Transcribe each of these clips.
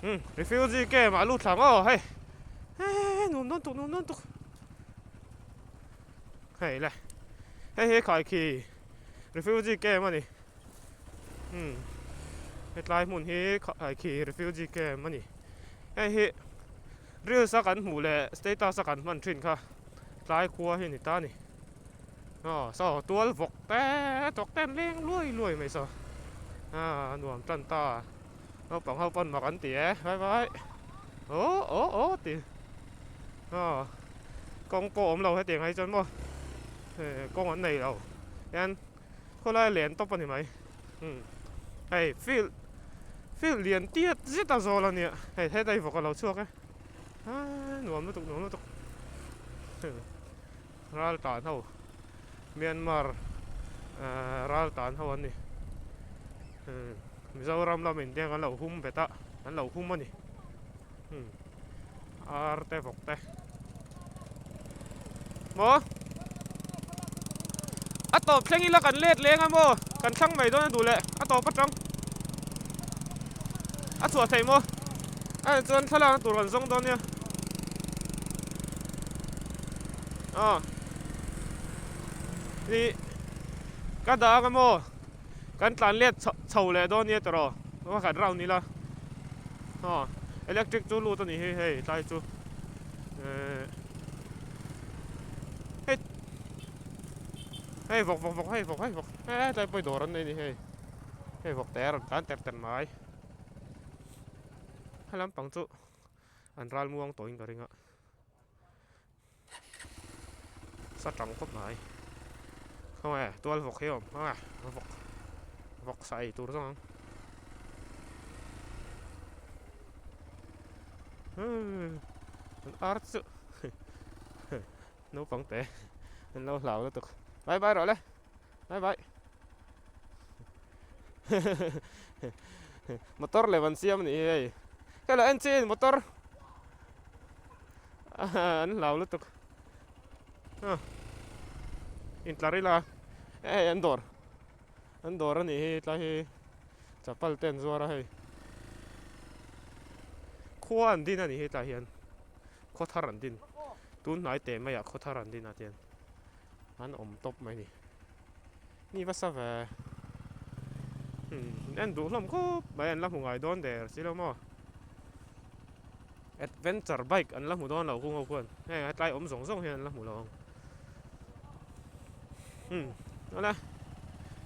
Umm refugee camp ah a lut thla ang aw hei hei nuam dawn tuk nuam dawn tuk hei le hei hi khai khi refugee camp a ni umm hetlai hmun hi khai khi refugee camp a ni hei hi reels a kan hmuh leh status a kan hman thin kha tlai khua hi a ni ta a ni. Aw saw tual vawk te tawk te an leng luai luai mai saw a nuam tan ta naupang ho pawn mak an ti e vai vai aw aw aw ti aw kawng pawh awm lo hetiang ai chuan maw kawng an nei lo hian khawlai len tawp a ni mai hei field field lian tiat zet a zawl a nia hei hetlai vawk a lo chhuak e a nuam lutuk nuam lutuk. Ral tan ho Myanmar ral tan ho an ni Mizoram lamin te an lo hum bet a an lo hum a ni ar te vawk te maw a tawp thleng ila kan let leng a maw kan thlang mai dawn a duh leh a tawp atang a chhuah theih maw a chuan thlalakna tur kan zawng dawn nia. Aw ih ka dah ang emaw kan tlan let chho leh dawn nia tawh rawh pakhat round ila aw electric chu lut a nih hi hei tlai chu ehh hei hei vawk vawk vawk hei vawk hei vawk he tlai pawh hi dawr an nei a ni hei hei vawk te a rawn tlan ter ter mai helam pang chu an ral muang tawhin ka ring a. Sa tang khawp mai khawnge tual vawk hi a awm khawnge vawk vawk sa ei tur zawng ang an ar chu naupang te an lo hlau lutuk bye bye rawh le bye bye motor lem an siam a nih hi hei hello en chin motor. An hlau lutuk intlar ila hei an dawr an dawr a nih hi tlai hi chapal te an zuar a hei khua an din a nih hi tlai hian khaw thar an din tun hnai teh maiah khaw thar an din a tian an awm tawp mai a ni ni va sa ve en duh hlawm khawp mai an la hmu ngai dawn der si lo maw. Adventure bike an la hmu dawn lo kung ho khuan heng hetlai awm zawng zawng hian an la hmu lo ang umm awle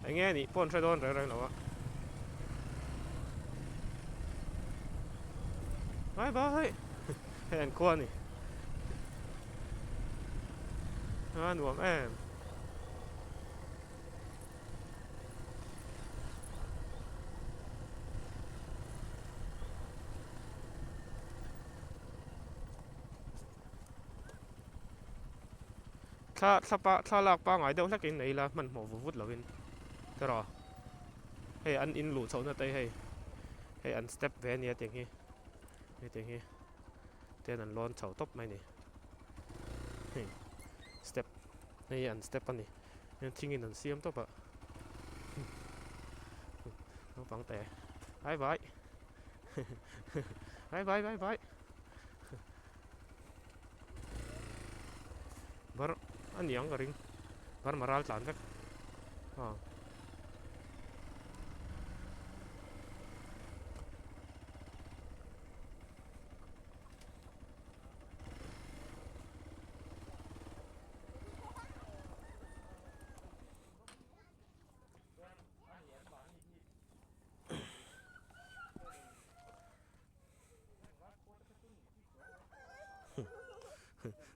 eng nge nih pawh an hre dawn reng reng lo a bye bye hei an khua a ni a nuam em. Thla thla pa thla lak pangai deuh hlek in nei ila hmanhmawh vut vut lovin tiraw hei an in luh chhohna te hei hei an step ve ania tiang hi hetiang hi ten an lawn chho tawp mai a ni hei step hei an step a ni. Heng thingin an siam tawp a naupang te bye bye bye bye bye bye bar a ni ang ka ring bar maral tlan vek aw.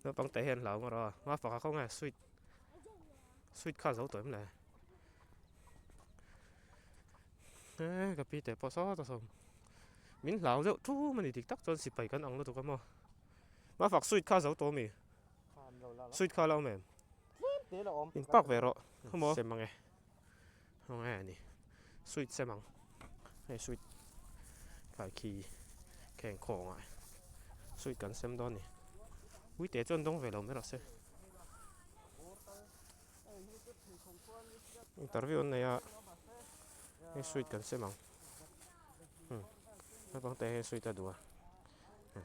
Naupang te hian hlau ngawr a hma faka khaw nge sweet sweet kha zo tawh em le e ka pi te pawh sawt a sawm min hlau deuh thum a ni dik tak chuan sipai kan ang lutuk a maw hma fak sweet kha zo tawh a mi. Sweet kha la awm em? In park ve rawh khaw sem ang e khaw nge ni sweet sem ang hei sweet khai khi kheng khawng ah sweet kan sem dawn ni uite chuan dawng ve lo mai rawh se interview an nei a hei sweet kan sem ang. Naupang te hi sweet a duh a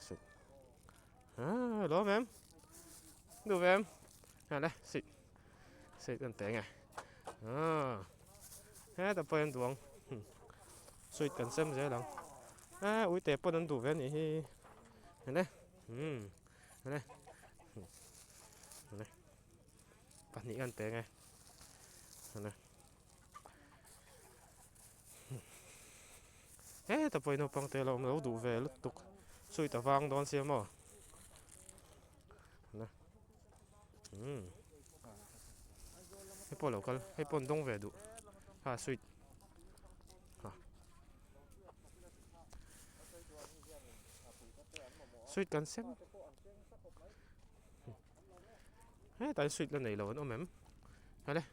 sweet ah lawm em duh ve em hale sweet sweet kan pe nge ah heta pawh hian duh ang sweet kan sem zel ang ah uite pawn an duh ve a nih hi hale umm hale hale pahnih kan pe nge hale. Heta pawhin naupang te lo awm lo duh ve lutuk sweet a vang dawn sia maw umm hei pawh lo kal hei pawh an dawng ve duh ha sweet ha sweet kan sem hetah hian sweet la nei lo an awm em hale.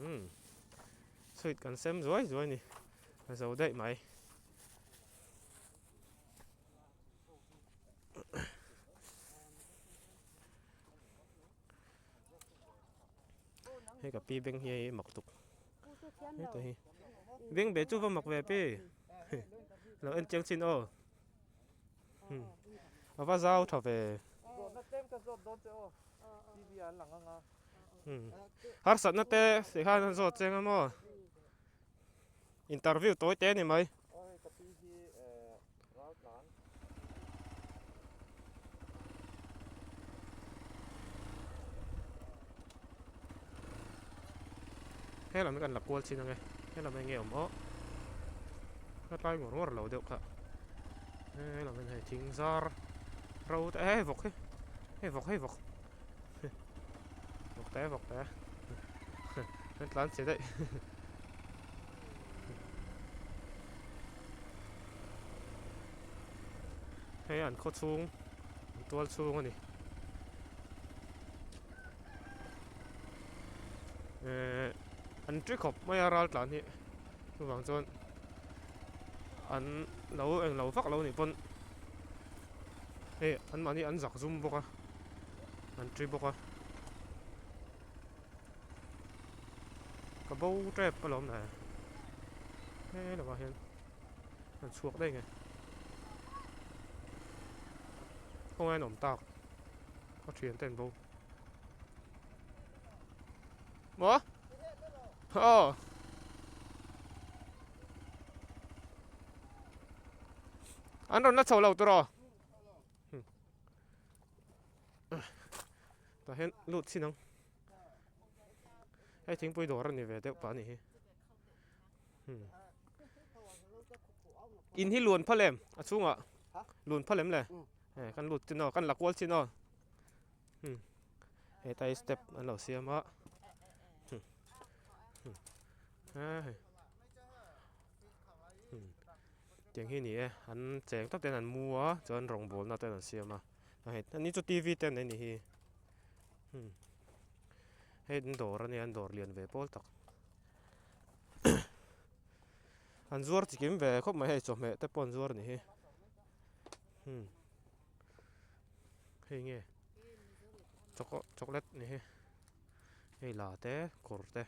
Umm sweet kan sem zuai zuai a ni a zo daih mai hei ka pi beng hi a mak tuk heta hi beng ve chu va mak ve pi lo en chiang chin aw. A va zau tha ve. Zawhna tlem ka zawt dawn che aw. TV ah an lang ang a. Harsatna te tih khan an zawt cheng a maw? Interview tawi te a ni mai. Aw hei ka pi hi ral tlan. He lam hi kan la kual chin ang e, he lam eng nge awm aw ka tlai ngawr ngawr lo deuh kha he lam hian hei thing zar ro te hei vawk hi hei vawk hei vawk vawk te vawk te an tlan chhe daih hei an khaw chhung an tual chhung a ni. Ehh an ṭi khawp mai a ral tlan hi chuvang chuan an lo eng lo vak lo nih pawn hei an mahni an zak zum bawk a an ṭi bawk a ka bo tep alawm le he lamah hian an chhuak daih nge khawngaih an awm tak ka thiante an bo. Maw? Aw. An rawn la chho lo tawh rawh. Tah hian lut chin ang. Hei thingpui dawr a ni ve deuh pah a nih hi. In hi luan phal em a chhungah luan phal em le? Kan lut chin aw kan la kual chin aw. Hetai step an lo siam a tiang hi a ni e an cheng tawp ten an mu a chuan rawngbawlna ten an siam a hei ani chu t v te an nei a nih hi hei an dawr a nia an dawr lian ve pawl tak an zuar chikim ve khawp mai hei chawhmeh te pawh an zuar a nih hi. Hei nge choco chocolate ni hi hei la te kawr te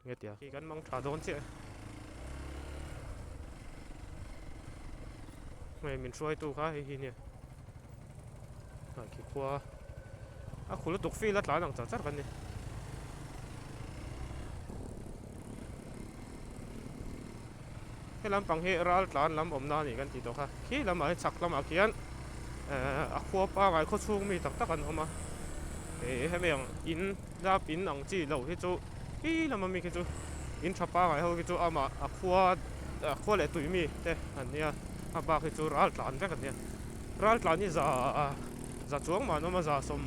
nge tia khi kan mang tha dawn chiah hei min hruaitu kha hei hi nia khi khua a khu lutuk field a tlan ang char char kan ni. He lampang hi ral tlan lam awmna a ni kan tih tawh kha khi lamah hian chhak lamah khian ehh a khua pangai khaw chhung mi tak tak an awm a ih hemi ang in lap in ang chi loh hi chu khi lama mi khi chu in tha pangai ho khi chu amah a khua a khua leh tui mi te an nia a bak hi chu ral tlan vek an nia ral tlan hi za za chuang mah an awm a za sawm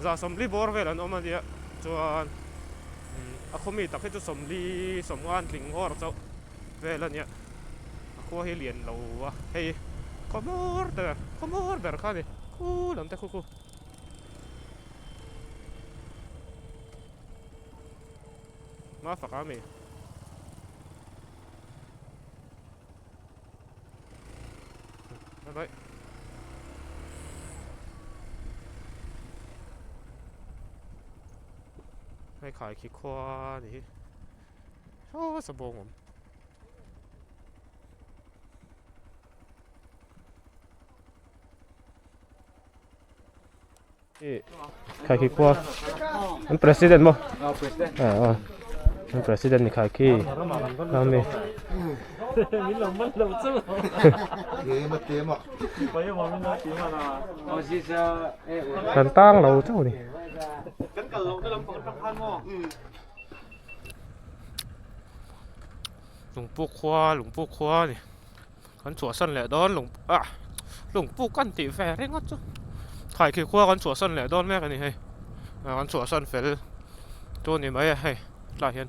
za sawmli bawr vel an awm a nia chuan a khaw mi tak hi chu sawmli sawmnga an tling ngawr chauh vel a nia a khua hi lian lo a hei khaw hmawr ber khaw hmawr ber kha a ni khu lam te khu khu. Mafaka ami. Bye bye. Hei khai khi khua a ni hi saw sabawng awm. Khai khi khua an president maw an president ni khai khi ami kan tang lo chauh a ni. Lungpuk khua lungpuk khua a ni. Kan chhuahsan leh dawn lung ah lungpuk kan tih ve ringawt chu khaikhi khua kan chhuahsan leh dawn mek a ni hei kan chhuahsan fel chu ni mai a hei tlaiah hian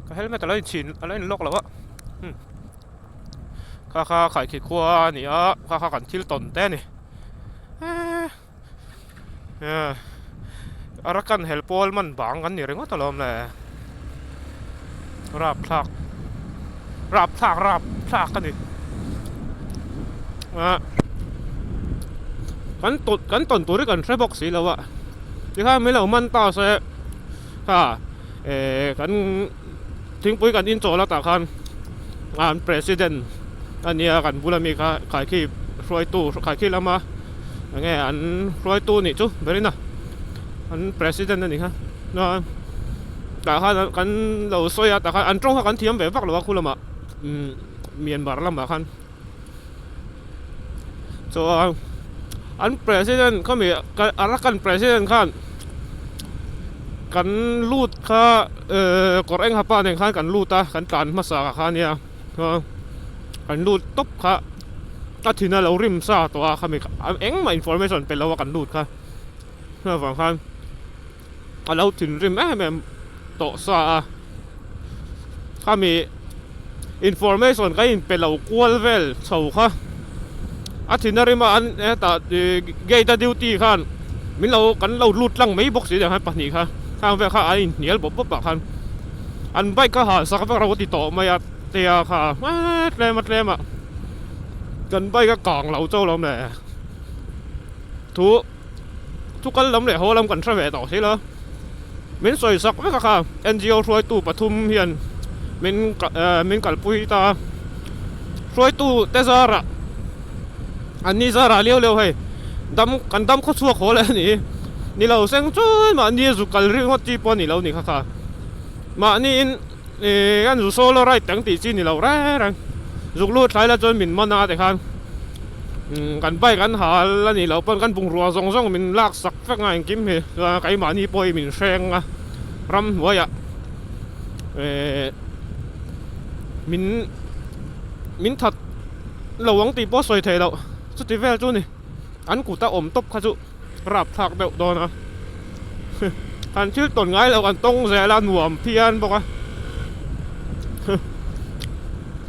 ka helmet a lo inchhin a lo in lock lo a umm kha kha khaikhi khua a ni a kha kha kan thil tawn te a ni eee Arakan hel pawl man bang kan ni ringawt alawm le rapthlak rapthlak rapthlak a ni ah kan tawn kan tawn tur hi kan hre bawk si lo a tikhan min lo man ta se kha eh kan thingpui kan inchawl a tah khan an president a nia kan bula mi kha khaikhi hruaitu khaikhi lama. Enge an hruaitu nih chu berin a an president a nih kha chuan tah khan kan lo sawi a tah khan an tawng kha kan thiam ve vak lo a khu lamah umm Myanmar lamah khan chuan an president khami Arakan president khan kan lut kha ehh kawr eng hapa nen khan kan lut a kan tlan hmasa kha ania chuan kan lut tawp kha. A thin a lo rim sa tawh a khami engmah information pe lo a kan lut kha avang khan a lo thinrim em em tawh sa a khami information ka in pe lo kual vel chho kha a thin a rim a an hetah gate a duty khan min lo kan lo lut tlang mai bawk si nen khan pahnih kha khang vel kha an inhnial bawp bawp ah khan an bike kha hah sak vek ro a ti tawh mai a. Tia kha tlem a tlem a kan bike a kang lo chauh lo le thu chu kal lam leh haw lam kan hre ve tawh si lo min sawi sak vek a kha N_G_O hruaitu pathum hian min min kalpui ta a hruaitu te zarah an ni zarah liau liau hei dam kan dam khaw chhuak haw leh a ni ni lo seng chuan mahni a zuk kal ringawt chi pawh a ni lo ni kha kha mahniin. Ih an zu solo ride ang tih chi ni lo reng reng zuk lut thlai la chuan min man a tikhan kan bike an hal a nih loh pawn kan bungrua zawng zawng min lak sak vek a engkim hi chuan keimahni pawh hi min hreng a ramhnuaiah eh min min that lo ang tih pawh sawi theih loh chuti vel chu a ni an kut a awm tawp kha chu. Rapthlak deuh dawn a kan thil tawn ngai lo kan tawng zel a nuam phian bawk a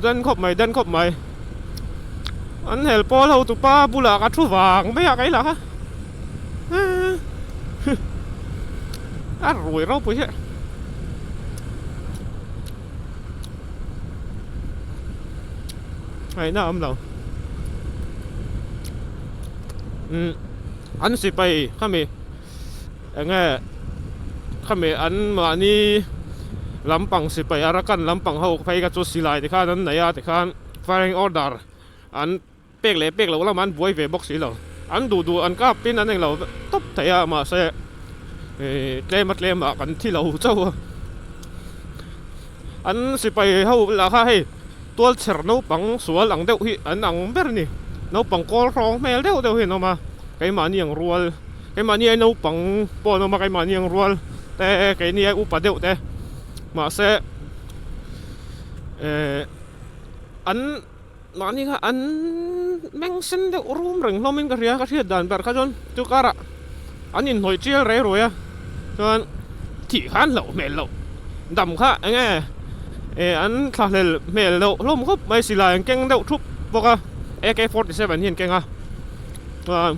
den khawp mai den khawp mai an hel pawl ho tupa bulah ka thu vang mai a kei lah kha a rui ropui hi ngaihna a awm lo umm an sipai khami eng nge khami an mahni lampang sipai Arakan lampang ho phei kha chu silai te khan an nei a tikhan firing order an pek leh pek loh lamah an buai ve bawk si lo an duh duh an kap in an englo tawp thei a mahse ih tlem a tlem ah kan thi lo chauh a an sipai ho lah kha hei tual chher naupang sual ang deuh hi an ang ber a ni naupang kawl hrawng hmel deuh deuh hi an awm a keimahni ang rual keimahni ai naupang pawh an awm a keimahni ang rual te keini ai upa deuh te mahse eh an. Mahni kha an meng sen deuh rum reng hlawm in ka hria, ka hriat dan ber kha chuan chu karah an inhnawih tial rei ruai a, chuan thih kha an hlauh hmel loh dam kha eng nge eh an thlahlel hmel deuh hlawm khawp mai silai an keng deuh thup bawk a AK47 hi an keng a chuan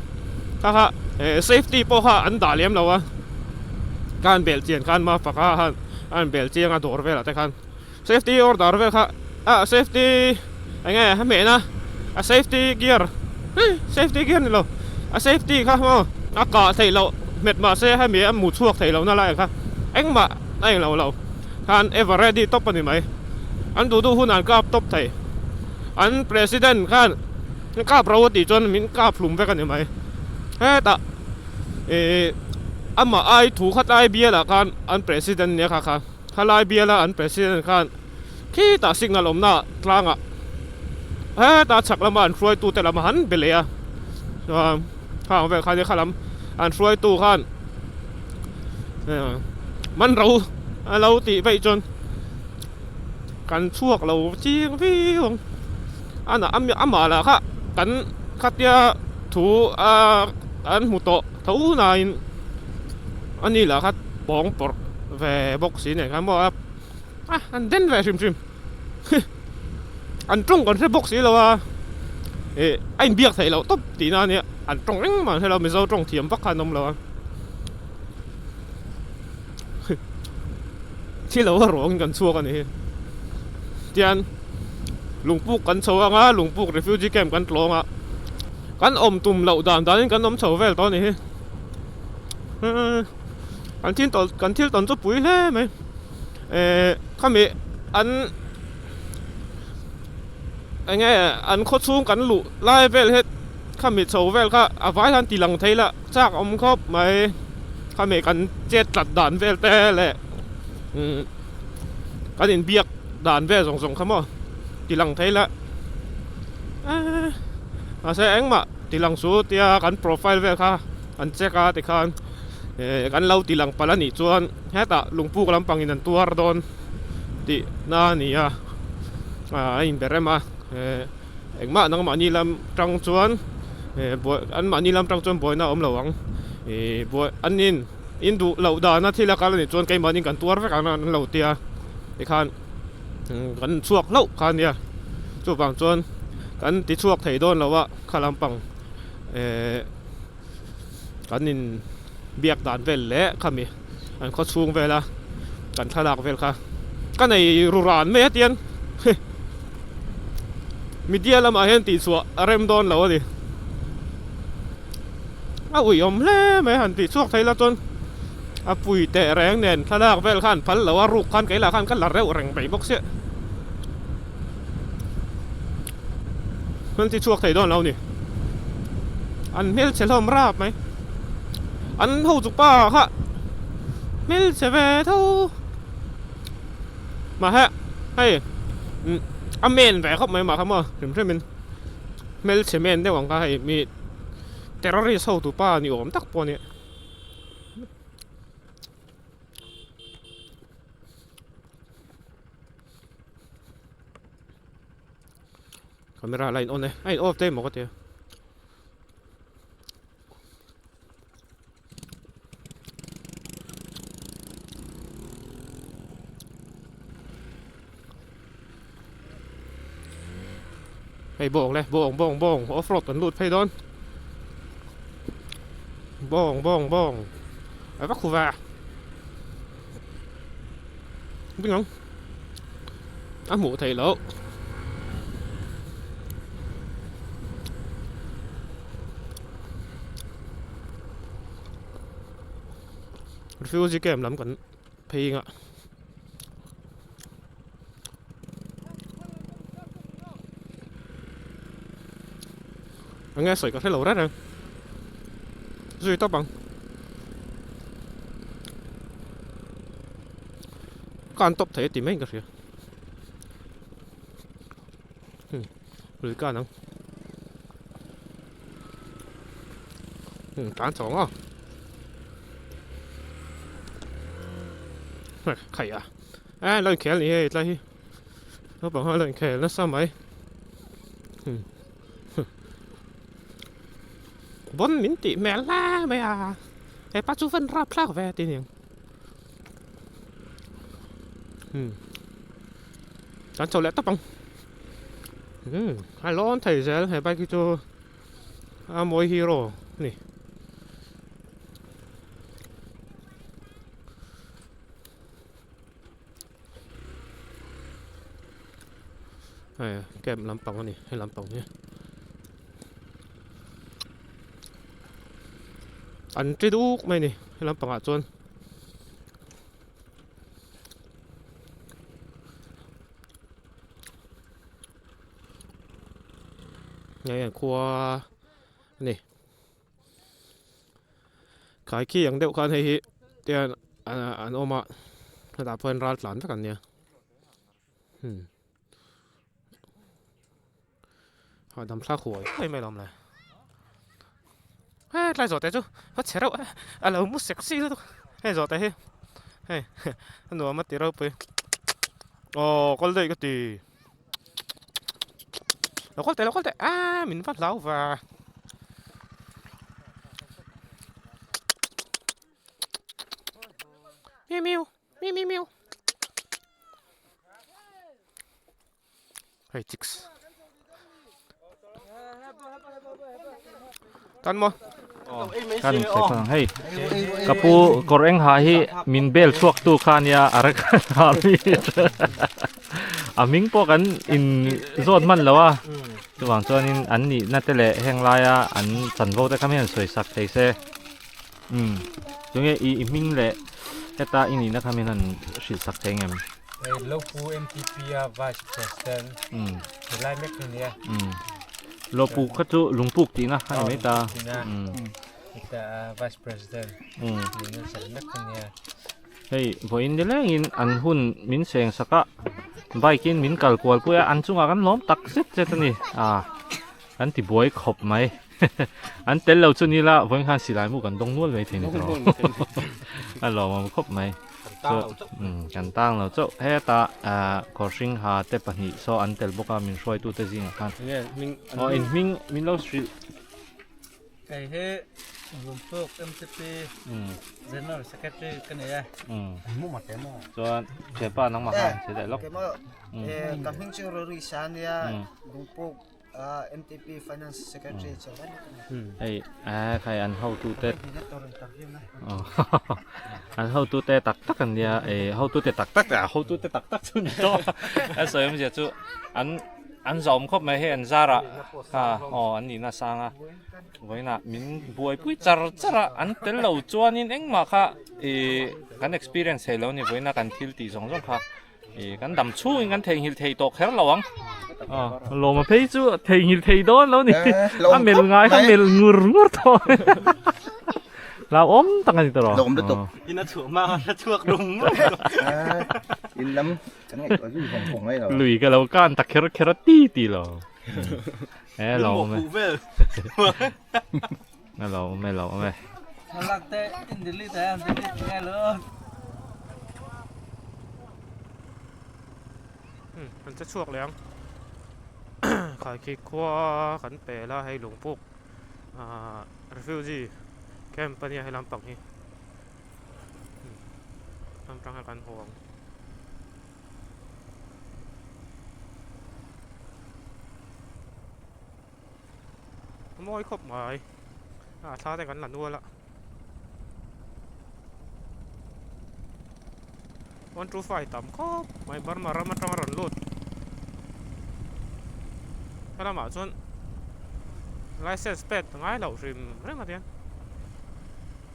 kha kha eh safety pawh kha an dah lem lo a khan bel chian khan mafaka khan a han bel chiang a dawr velah te khan. Safety order vel kha ah safety eng nge a hmehna a safety gear safety gear ni lo a safety kha maw a kah theih loh hmet mahse hemi a mu chhuak theih lohna lai kha engmah a englo lo khan ever ready tawp a ni mai an duh duh hun an kap tawp thei an president khan kap ro a tih chuan min kap hlum vek a ni mai hetah ih amah ai thu khat lai bialah khan an president nia kha kha khalai biala an president khan khitah signal awmna tlangah hetah chhak lama an hruaitu te lam a han be leh a chuan khang vel khan kha lam an hruaitu khan man ro a lo tih veih chuan kan chhuak lo chiang viau ang a amah lah kha kan khatia thu a an hmu tawh tho nain ani lah kha pawng pawrh ve bawk si nen khan maw a. A an den ve hrim hrim an tawng kan hre bawk si lo a ih a inbiak theih loh tawp tihna a nia an tawng engmah an hre lo mizo tawng thiam vak kha an awm lo a thil lo a ruangin kan chhuak a ni hi tian lungpuk kan chho ang a lungpuk refugee camp kan tlawng a kan awm tum loh dan danin kan awm chho vel tawh a ni hi kan thil tawn kan thil tawn chu pui hle mai. Eh khami an enge an khaw chhung kan luh lai vel he khami chho vel kha a vai hian ti lang thei la chak awm khawp mai khami kan chet tlat dan vel te leh umm kan inbiak dan vel zawng zawng kha maw ti lang thei la eee mahse engmah ti lang su tia kan profile vel kha an check a tikhan eh kan lo ti lang palh a nih chuan. Hetah lungpuk lampangin an tuar dawn tih na a ni a, a inbe rem a, engmah nangmahni lam tang chuan anmahni lam tang chuan buaina a awm lo ang, ih buai an in in duh loh dana thil a kal a nih chuan keimahni kan tuar vek ang an lo tia tikhan kan chhuak hlauh kha a nia, chuvang chuan kan ti chhuak thei dawn lo a kha lampang eh. Kan in biak dan vel leh khami an khaw chhung vel a kan thlalak vel kha ka nei ru ran mai a tian media lamah hian tih chhuah a rem dawn lo a ni a uiawm hle mai han tih chhuak thei la chuan a pui teh reng nen thlalak vel khan phal lo a ruk khan keilah khan ka la reuh reng mai bawk sia an ti chhuak thei dawn lo ni an hmelchhe hlawm rap mai an ho chu pa kha hmelchhe ve tho mahse hei a men ve khawp mai mah kha maw hrim hrim in hmelchhe men deuh ang kha hei mi terrorist ho tu pa ni awm tak pawh a nia. Camera la in on e a in off daih maw ka tia hei bawng le bawng bawng bawng off road kan lut phei dawn bawng bawng bawng a va khu ve. Ding ang a hmuh theih loh refugee camp lam kan phei ngah. Enge sawi ka hre lo reng reng zui tawp ang. Ka an tawp thei a ti mai in ka hria hmm lui ka nang hmm tlan chho ang aw khaih a eh lo inkhel ni hei tlai hi naupang ho lo inkhel nasa mai hmm. Bon min tih hmel hle mai a hepa chu van rap thlak ve tih aniang umm kan chho leh tawp ang umm a lawn thei zel he bike hi chu a mawi hero a ni. Hei camp lampang a ni he lampang hi an ti duk mai a ni he lampangah chuan. Hei an khua a ni. Khai khi ang deuh khan hei hi te an awm a hetah pawh hian ral tlan vek an nia hmm hahdam thlak huai huai mai alawm le he tlai zawh te chu a chhe reuh a lo mu sexy lutuk hei zawh te hi hei a nuam a ti ropui aw kawl daih ka ti. Lo kawl teh lo kawl teh aaa min va hlau va. Miu miu miu miu miu Hei chicks Tan maw? Kan thei hei ka pu kawr eng ha hi min bel chhuak tu kha nia a rek army a hming pawh kan in zawt hman lo a chuvang chuanin an nihna te leh heng laia an chanvo te kha mi han sawi sak thei se umm tunge i hming leh heta i nihna kha min han hrilh sak thei ngem. Hei Lopu MTP a Vice President helai mek hi nia. Lopu kha chu lungpuk tihna a ni mai ta. Heta Vice President nihna chelh mek hi nia. Hei vawiin nilengin an hun min seng sak a, bike in min kal kual pui a, an chungah kan lawm tak zet zet a ni. Ah kan ti buai khawp mai. An tel lo chu ni la vawiin khan silai mu kan dawng nual mai thei ni tawh. A lawmawm khawp mai. Kan tang lo chauh heta kawr hring ha te pahnih saw an tel bawk a min hruaitu te zingah khan. Aw in hming min lo hrilh. Kei hi Lungpuk MTP General Secretary ka ni e. Chuan thianpa nangmah khan che leh lawk. Ka hming chu Rory Sa ania Lungpuk MTP Finance Secretary che lai mek a ni. Hei eh khai an hotute an hotute tak tak an nia eh hotute tak tak a hotute tak tak chu ni tawh a sawi awmzia chu an an zawm khawp mai hei an zarah kha aw an nihna sang a vawiinah min buaipui char char a an tel lo chuanin engmah kha ih kan experience theih lo a ni vawiina kan thil tih zawng zawng kha. Ih kan dam chhungin kan theihnghilh thei tawh kher lo ang. Lawma phei chu theihnghilh thei dawn lo ni. A mel ngai kha mel ngur ngur tawh. Hlauhawm tak a ni tawh rawh. Lawm lutuk. In a chhuah hma khan a chhuak rum rum tawh. In lam kan ngaihtuah zui vawng vawng mai lo. Lui ka lo kan ta kher kher a ti ti lo. E lawm e. A lawm e lawm e. Thlalak te in delete a delete ngai lo. Kan che chhuak leh ang khaikhi khua kan pel a hei lungpuk ahh refugee camp a nia he lampang hi lampang hi kan haw ang. A mawi khawp mai a thla te kan la nual a 125 tam khawp mai Burma ram atanga rawn lut he lamah chuan license pek a ngai loh hrim reng a tia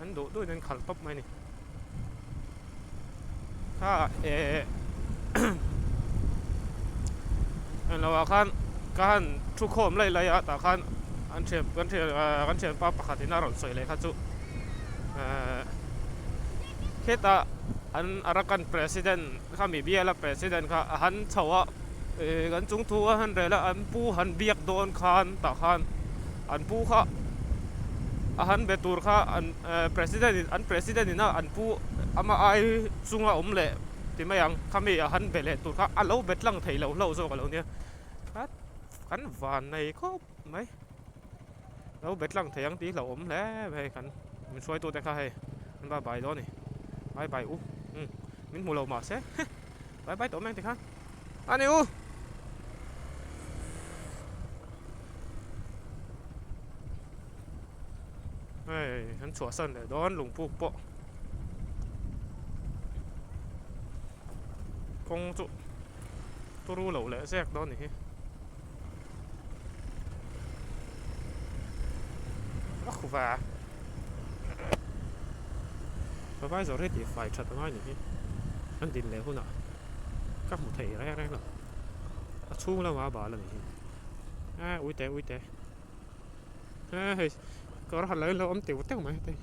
an duh duhin an khalh tawp mai a ni kha eh englo ah khan ka han thu khawm laih laih a tah khan an thian kan thian ah kan thianpa pakhat in a rawn sawi leh kha chu ehh hetah an Arakan president kha mi biala president kha a han chho a ih kan chung thu a han rel a an pu han biak dawn khan tah khan an pu kha a han be tur kha an president in an president in a an pu ama ai chunga awm leh ti mai ang khami a han be leh tur kha a lo be tlang thei lo hlauh zawk a lo nia kan van nei khawp mai lo be tlang thei ang tih hlauh awm hle mai kan min hruaitu te kha hei an bye bye dawn a ni bye bye u min hmu lo mahse bye bye tawh mai ang tikhan a ni u. Hei an chhuahsan leh dawn lungpuk pawh kawng chu turu loh leh zek dawn a ni hi a khu va vai zawrh hi tih fai that a ngai a ni hi an din leh hunah ka hmu thei reng reng lo a chhung lamah a bal a ni hi. A uite uite a hei kawr ha lo in lo awm teuh teuh mai heti.